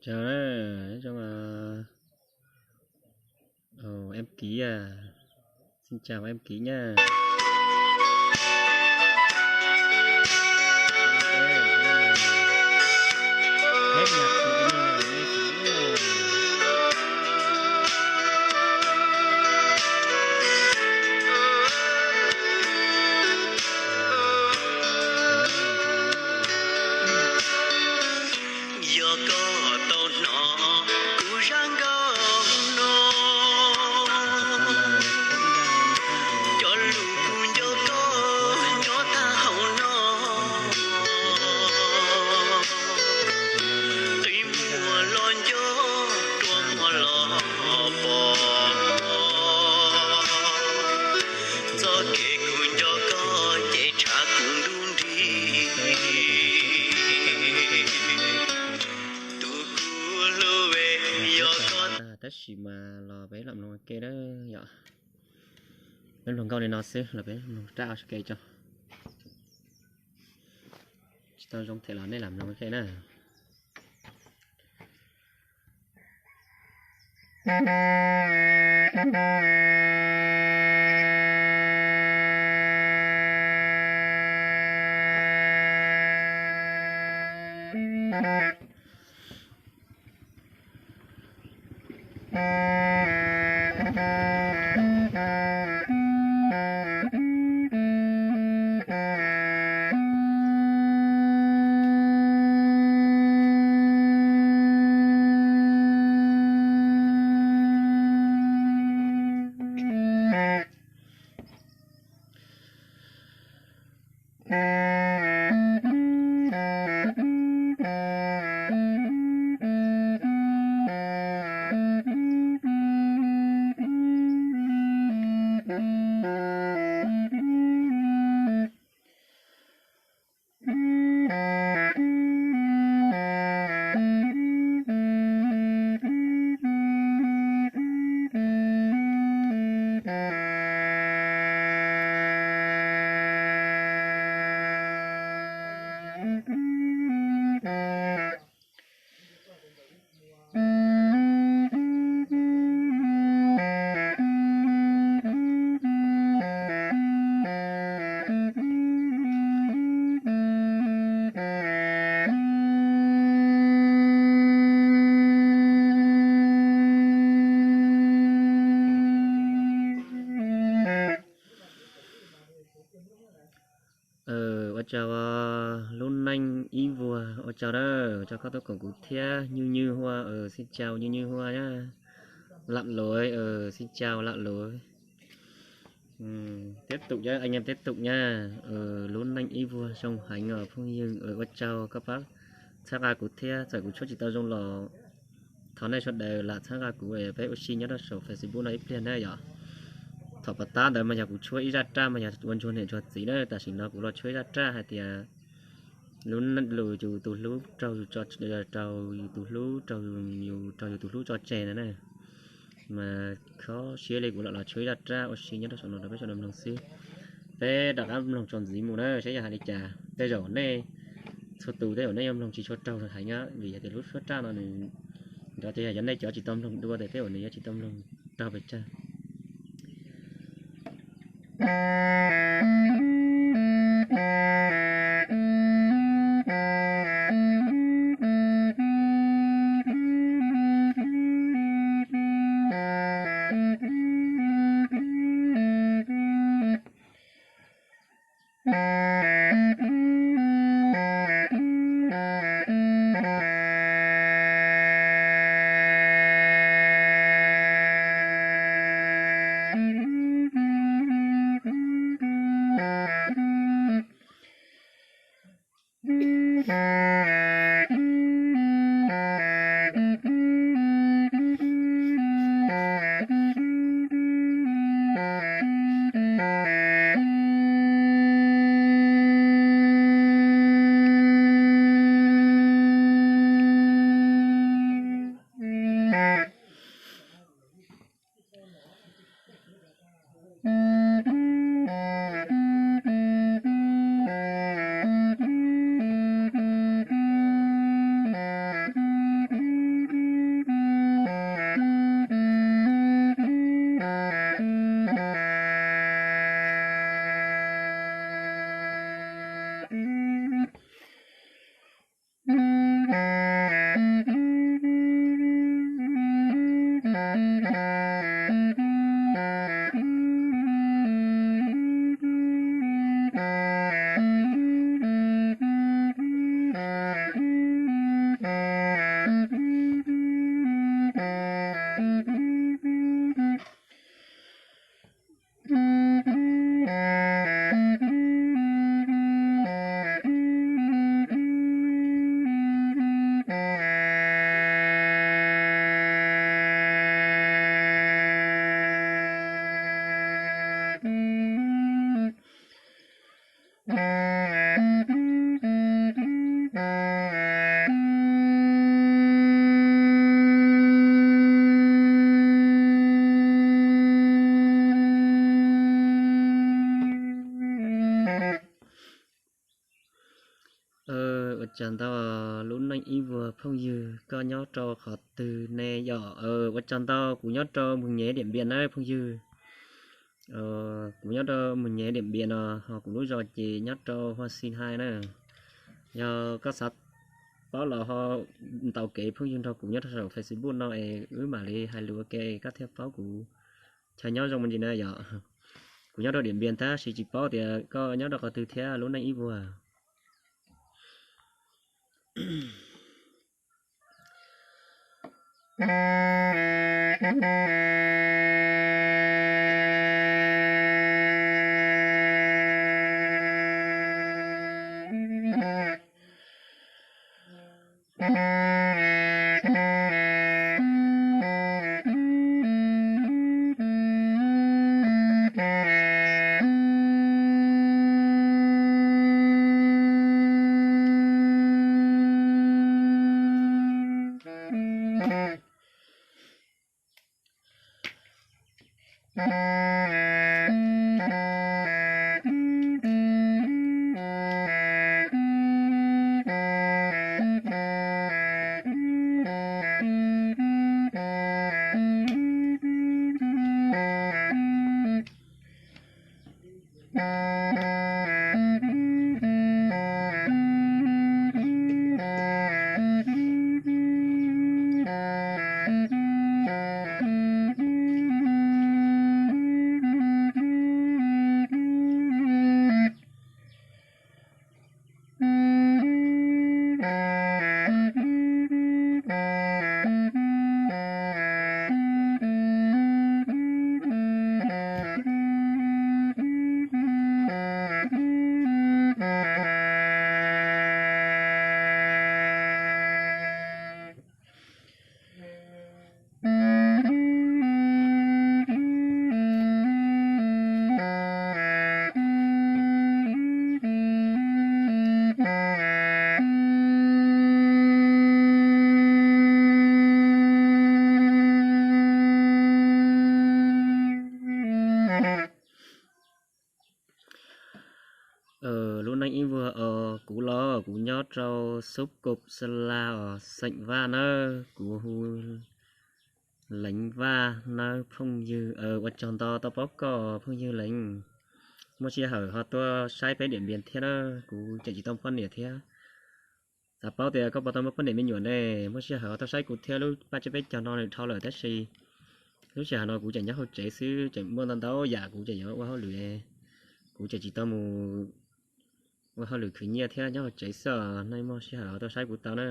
Chào đấy, nói chung là, ồ, em Ký à. Xin chào em Ký nha. Nét nhạc của anh em là nghe Ký nha. Yog koj tau hnov kuv zaj nkauj no, cov lus kuv nco koj nyob tag hauv no. Qi muag los nco, rua muag los pom, txoj kev kuv nco koj ces tshav kuv nruj nrig. Tus kuv hlub yog koj. Tab sis mas los peb los mloog ua ke na yom. Peb mloog nkauj li no xwb los peb mloog raj ua ke tso. Tsis tau zoo thiab los nej lam mloog ua ke na. Ua tsaug lub neej ib vuag, ua tsaug na, ua tsaug koj tuaj koom kuv thiab. Nywj Nywj Hua, xin chào Nywj Nywj Hua nhá. Lậm lối, xin chào Lậm lối. Tiếp tục nhá, anh em tiếp tục nhá. Lub neej ib vuag zoo heev os phooj ywg, ua tsaug koj pab txhawb nqa kuv thiab, txawm kuv tshuab tsis tau zoo los thov nej sawv daws lam txhawb nqa kuv, peb ua si nyob rau saum Facebook no ib pliag na yom. Thaum pov tab ntawd mas yog kuv tshuab ib zaj raj mas yog ua ntsuag niam ntsuag txiv na, tam sim no kuv los tshuab ib zaj raj hais tias lub lus yus tus hlub raug, raug yus tus hlub, raug yus, raug yus tus hlub tso tseg no na. Mas kho siab li kuv lam los tshuab ib zaj raj ua si nyob rau saum no rau peb sawv daws mloog xwb. Peb rov qab mloog txuas ntxiv mus na seb yog hais li cas. Tej zaum nej txhua tus tej zaum nej yuav mloog tsis tshua raug heev, vim yog tias lub suab raj no nws nrov tias yog nej cov tsis tau mloog dua ces tej zaum nws yuav tsis tau mloog raug pes tsawg. Tsaug ntau. Lub neej ib vuag phooj ywg, koj nyob rau qhov twg ne yom? Ua tsaug ntau, kuv nyob rau Mường Nhé, Điện Biên na phooj ywg. Kuv nyob rau Mường Nhé, Điện Biên no, ho kuv lub zos ces nyob rau Hoa Sen Hai na. Yog koj xav paub los ho ntaus kev phooj ywg nrog kuv nyob rau saum Facebook no es wb mam li hais lus ua ke koj thiaj paub kuv chaw nyob zoo me ntsis na yom. Kuv nyob rau Điện Biên tab sis tsis paub tias koj nyob rau qhov twg thiab lub neej ib vuag. Lub neej ib vuag os, kuv los kuv nyob rau Xub Kub Sa La os, xeem Vaj nawb, kuv hu Leev Vaj nawb phooj ywg. Ua tsaug ntau tau paub koj phooj ywg Leev. Muaj sij hawm ho tuaj saib peb Điện Biên thiab na, kuv tseem tsis tau poj niam thiab. Xav paub tias koj puas tau muaj poj niam me nyuam ne, muaj sij hawm ho tuaj saib kuv thiab. Lub paj tsiab peb caug no nws dhau lawm tab sis lub sij hawm no kuv tseem nyob hauv tsev xwb, tseem muaj ntau ntau yam kuv tseem yuav ua hauj lwm. Kuv tseem tsis tau mus ua hauj lwm khwv nyiaj thiab, nyob hauv tsev xwb os. Nej muaj sij hawm ho tuaj saib kuv tau na.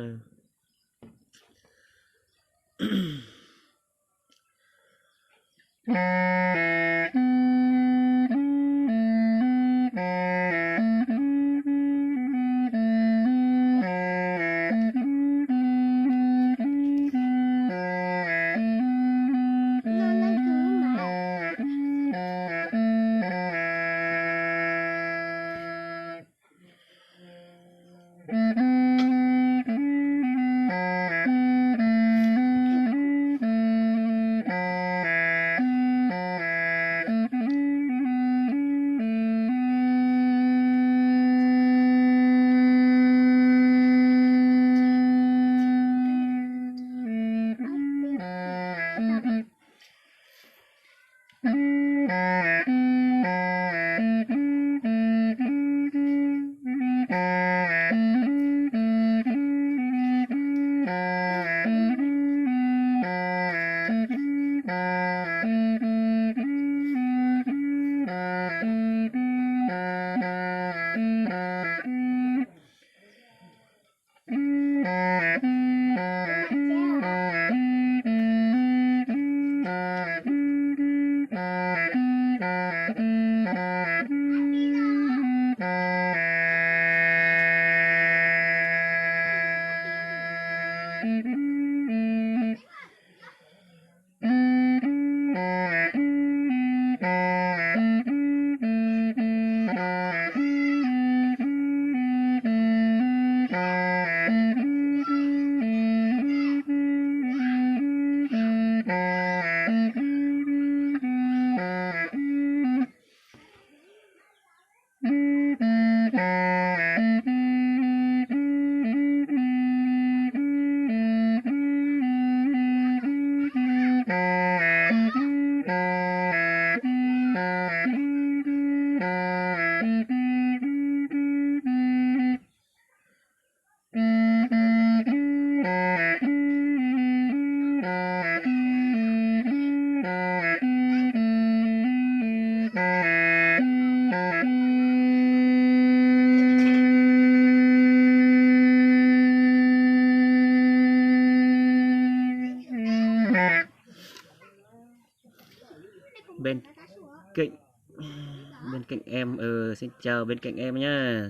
bên cạnh bên cạnh em, xin chào bên cạnh em nhá.